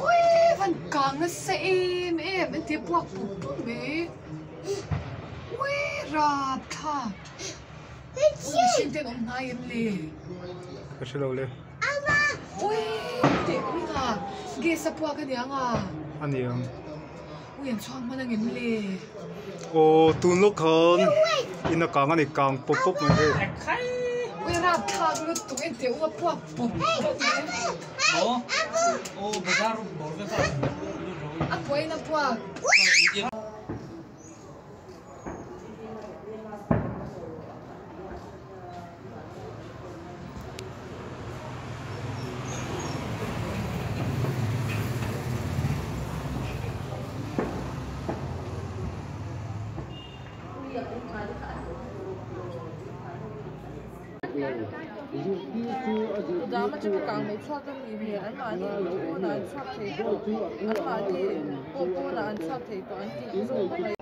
Uii van kang nasa em em entir puak pup pup mai uii rapthlak mihring te an awm hnai em le. Ka hre lo le. Uii teh ringa gas a puak aniang a. Aniang. Ui an chhuak hman angem le. Aw tun lawk khan in a kang a ni kang pawp pawp mai hei. Ui rapthlak lutuk entir u a puak pawp pawp mai. A puain a puak. Dama chu kang mai chhuak a ni hmel anmahni pawnah an chhuak thei tawh anmahni pawh pawnah an chhuak thei tawh an tih zawk mai.